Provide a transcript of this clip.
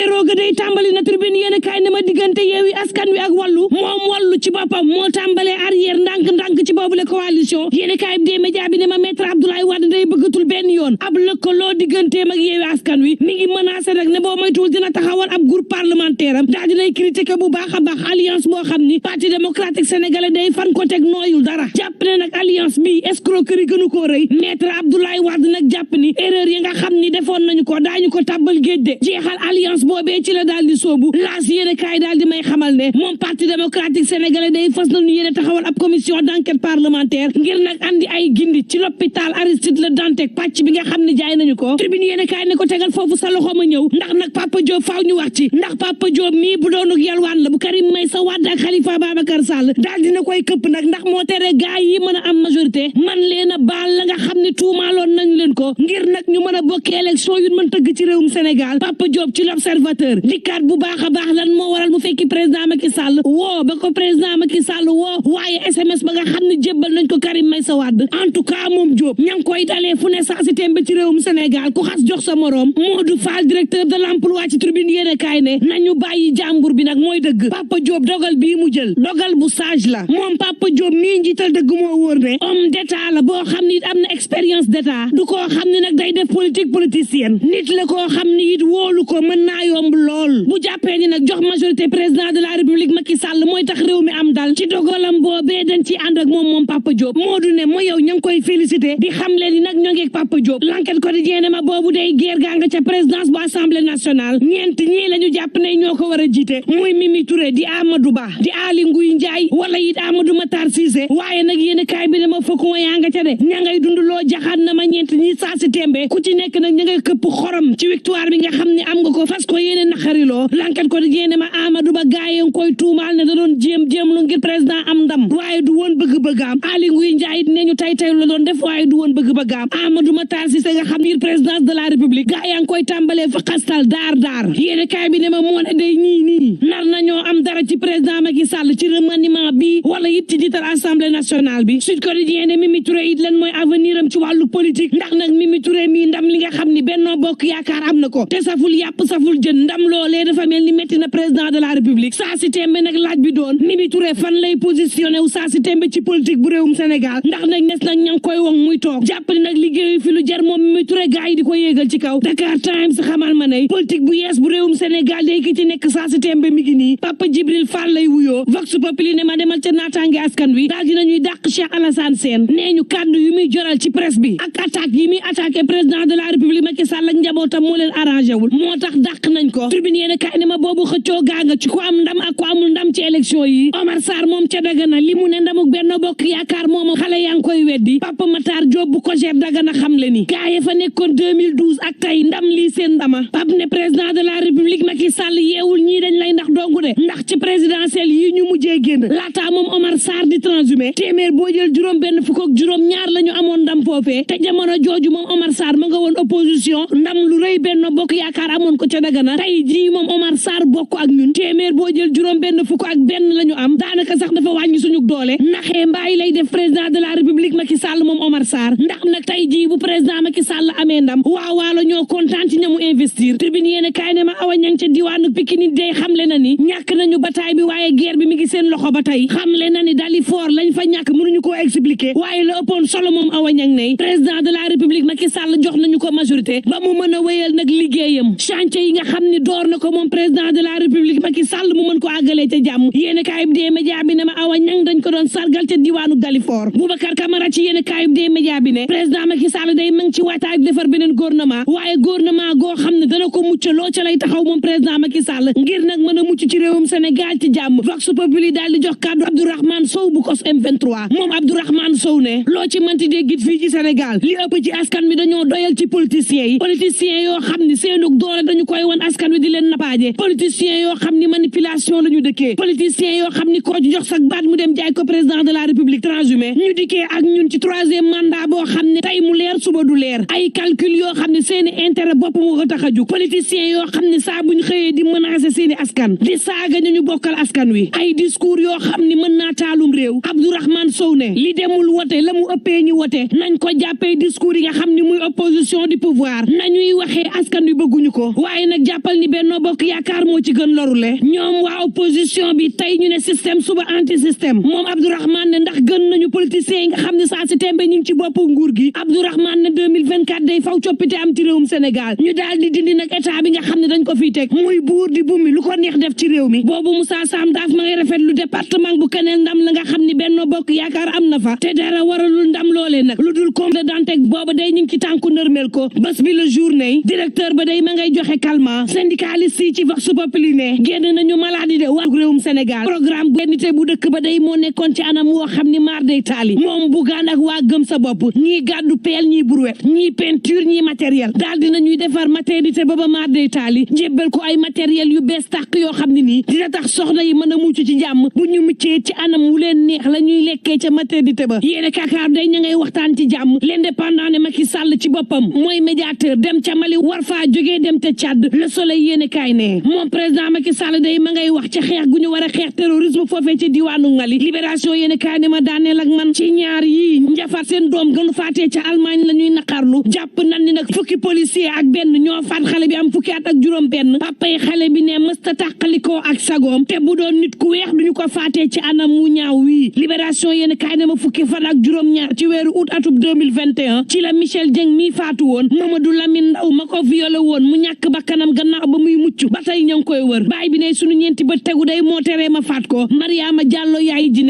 rooga day tàmbali na tribune yéen kaay ne ma diggante Yewwi Askan Wi ak wàllu moom wàllu ci boppam moo tàmbalee arrière ndànk-ndànk ci boobule coalition yéen kaay bi dee média bi ne ma maître Abdoulaye Wade day bëggatul benn yoon ab lëkkaloo digganteem ak Yewwi Askan Wi mi ngi menacé rek ne boo moytuwul dina taxawal ab groupe parlementaire am daal dinay critiqué bu baax a baax alliance boo xam ni parti démocratique sénégalais day fan ko teg nooyul dara jàpp ne nag alliance bi escroquerie gënu koo rëy maître Abdoulaye Wade nag jàpp ni erreur yi nga xam ni defoon nañu ko daañu ko tàbbal géej de jeexal alliance boobee ci la daal di soobu laas yéene kaay daal di may xamal ne moom parti démocratique sénégalais day fas nañu yéene taxawal ab commission d'enquête parlementaire ngir nag andi ay gindi ci l'hôpital Aristide Le Dantec pàcc bi nga xam ne jaay nañu ko tribune yéene kaay ne ko tegal foofu sa loxo ma ñëw ndax nag Papa Diop faaw ñu wax ci ndax Papa Diop mii bu doonuk yalwaan la bu Karim Meïssa Wade ak Khalifa Babacar Sall daal dina koy këpp nag ndax moo tere gaay yi mën a am majorité man leen a baal la nga xam ne tuumaaloon nañ leen ko ngir nag ñu mën a bokk élection yu mën tëgg ci réewum Sénégal Papa Diop ci l'Observateur dikkaat bu baax a baax lan moo waral mu fekki président Macky Sall woo ba ko président Macky Sall woo waaye SMS ba nga xam ne jébbal nañ ko Karim Meïssa Wade en tout cas moom Diop ña ngi koy dalee fu ne saa si tembe ci réewum Sénégal ku xas jox sa morom Modou Fall directeur de l'emploi ci tribune yéene kaay ne nañu bàyyi jàmbur bi nag mooy dëgg Papa Diop dogal bii mu jël dogal bu sage la moom Papa Diop mii njiital dëgg moo wóor ne homme d'état la boo xam ni it am na expérience d'état du koo xam ne nag day def politique politicienne nit la koo xam ni it wóolu ko mën naa yomb lool bu jàppee ni nag jox majorité président de la république Macky Sall mooy tax réew mi am dal ci dogalam boobee dañ ci ànd ak moom Papa Diop moo du ne moo yow ña ngi koy félicité di xam leen ni nag ñoo ngi ak Papa Diop l'enquête quotidien ne ma boobu day guerre gaa nga ca présidence bu assemblée nationale ñeent ñii la ñu jàpp ne ñoo ko war a jiite muy Mimi Touré di Amadou Ba di Aly Ngouille Ndiaye wala it Amadou Matar Cissé waaye nag yéen kaay bi ne ma fokk yaa nga ca de ña ngay dund loo jaxaat na ma ñeent ñi saa si tembe ku ci nekk nag ña ngay këpp xorom ci victoire bi nga xam ne am nga ko fas ko yéene naqariloo l'enquête quotidien ne ma Amadou Ba gaay yi koy tuumaal ne da doon jéem lu ngir président am ndam waaye du woon bëgg-bëggaam Aly Ngouille Ndiaye it ne ñu tay la doon def waaye du woon bëgg-bëggaam Amadou Matar Cissé nga xam ngir présidence de la république gaay yaa ngi koy tàmbalee fa xastal daar yéene kaay bi ne ma moo ne day nii nar nañoo am dara ci président Macky Sall ci remaniement bi wala it ci jiital assemblée nationale bi Sud Quotidien ne Mimi Touré it lan mooy avenir am ci wàllu politique ndax nag Mimi Touré mii ndam li nga xam ni Benno Bokk Yaakaar am na ko te saful yàpp saful jën ndam loolee dafa mel ni métti na président de la république saa si tembe nag laaj bi doon Mimi Touré fan lay positionné wu saa si tembe ci politique bu réewum Sénégal ndax nag nes nag ña ngi koy wong muy toog jàpp ni nag liggéeyu fi lu jar moom Mimi Touré gars yi di ko yéegal ci kaw Dakar Times xamal ma ne politique bu yees bu réewum Sénégal day ki ci nekk saa si tembe mi ngi nii Papa Djibril Fall lay wuyoo Vox Populi ne ma demal ca naataange askan wi daal dinañuy dàq Cheikh Alassane Sène nee ñu kàddu yu muy joral ci presse bi ak attaque yi muy attaqué président de la république Macky Sall ak njabootam moo leen arrangé wul moo tax dàq nañ ko tribune yéen kaay ne ma boobu xëccoo gaa nga ci ku am ndam ak ku amul ndam ci élection yi Omar Sarr moom ca Dagana li mu ne ndamuk Benno Bokk Yaakaar moom xale yaa ngi koy weddi Papa Matar Diop bu Cojer Dagana xam le ni gaaye fa nekkoon 2012 ak tey ndam lii seen ndama Pape ne président de la république Macky Sall yeewul ñii dañ lay ndax dongu de ndax ci présidentielle yi ñu mujjee génn laataa moom Omar Sarr di transhumé téeméer boo jël juróom benn fukk ak juróom ñaar la ñu amoon ndam foofee te jamono jooju moom Omar Sarr ma nga woon opposition ndam lu rëy Benno Bokk Yaakaar amoon ko ca Dagana tey jii moom Omar Sarr bokk ak ñun téeméer boo jël juróom benn fukk ak benn la ñu am daanaka sax dafa wàññi suñu doole naxee mbaay lay def président de la république Macky Sall moom Omar Sarr ndax nag tey jii bu président Macky Sall amee ndam waalo ñoo kontaan ci ñamu investir tribune yéene kaay ne ma awa ñang ca diwaanu Pikine day xamle na ni ñàkk nañu bataay bi waaye guerre bi mi ngi seen loxo ba tey xamle na ni dali fort lañ fa ñàkk mënuñu koo expliquer waaye la ëppoon solo moom awa ñang ne président de la république Macky Sall jox nañu ko majorité ba mu mën a wéyal nag liggéeyam chantier yi nga xam ni door na ko moom président de la république Macky Sall mu mën ko àggalee ca jàmm yéene kaayub dee média bi ne ma awa ñang dañ ko doon sargal ca diwaanu Dalifort Boubacar Camara ci yéene kaayub dee média bi ne président Macky Sall day mang ci waataay defar beneen gouvernement waaye gouvernement goo xam ne dana ko muccaloo ca lay taxaw moom président Macky Sall ngir nag mën a mucc ci réewum Sénégal ci jàmm Vox Populi daal di jox kàddu Abdourahmane Sow bu kos M23 moom Abdourahmane Sow ne loo ci mënti déggit fii ci Sénégal li ëpp ci askan mi dañoo doyal ci politiciens yoo xam ni seenug doole dañu koy wan askan wi di leen napaaje politiciens yoo xam ni manipulation la ñu dëkkee politiciens yoo xam ni koo ci jox sax baat mu dem jaay ko président de la république transhumé ñu dikkee ak ñun ci troisième mandat boo xam ne tey mu leer suba du leer ay calcul yoo xam ne seeni intérêt bopp moo ko tax a jug politiciens yoo xam ne saa buñ xëyee di menacer seeni askan di saaga ñu bokkal askan wi ay discours yoo xam ni mën naa taalum réew Abdourahmane Sow ne li demul wote la mu ëppee ñu wote nañ ko jàppee discours yi nga xam ni muy opposition du pouvoir nañuy waxee askan wi bëgguñu ko waaye nag jàppal ni Benno Bokk Yaakaar moo ci gën lorule ñoom waa opposition bi tey ñu ne système suba anti système moom Abdourahmane ne ndax gën nañu politiciens yi nga xam ne saa si tembe ñu ngi ci boppu nguur gi Abdourahmane ne 2024 day faw coppite am ci réewum Sénégal ñu daal di dindi nag état bi nga xam ne dañ ko fiy teg muy buur di bumi lu ko neex def ci réew mi boobu Moussa Sam daaf ma ngay rafet lu département bu Kanel ndam la nga xam ni Benno Bokk Yaakaar am na fa te dara waralul ndam loolee nag lu dul compte Dantec booba day ñu ngi ci tànku nërmel ko bés bi le journée directeur ba day ma ngay joxe calmant syndicaliste yi ci Vox Populi ne génn nañu maladie de waa réewum Sénégal programme bu nité bu dëkk ba day moo nekkoon ci anam woo xam ni maar day taali moom Bougane ak waa gëm sa bopp ñii gàddu peel ñii brouette ñii peinture ñii matériel daal dina ñuy defar maternité ba ba maar day taali jébbal ko ay matériel yu bees tàq yoo xam ne nii dina tax soxna yi mën a mucc ci jàmm bu ñu muccee ci anam wu leen neex la ñuy lekkee ca maternité ba yéene kakaar day ña ngay waxtaan ci jàmm l'indépendant ne Macky Sall ci boppam mooy médiateur dem ca Mali war faa jógee dem te Tchad le soleil yéene kaay ne moom président Macky Sall day ma ngay wax ci xeex gu ñu war a xeex terrorisme foofee ci diwaanu Mali libération yéene kaay ne ma daaneel ak man ci ñaar yi njafar seen doom gënu faatee ca Allemagne la ñuy naqarlu jàpp nan ni nag fukki policier ak benn ñoo faat xale bi am fukki at ak juróom benn papay xale bi ne mësta tàqalikoo ak sagoom te bu doon nit ku weex duñu ko faatee ci anam wu ñaaw wii libération yéene kaay ne ma fukki fan ak juróom ñaar ci weeru août atub 2021 ci la Michel Dieng mi faatu woon Mamadou Lamine Ndaw ma ko violé woon mu ñàkk bakkanam gannaaw ba muy mucc ba tey ña ngi koy wër baay bi ne sunu ñeenti ba tegu day moo teree ma faat ko Mariama Diallo yaay ji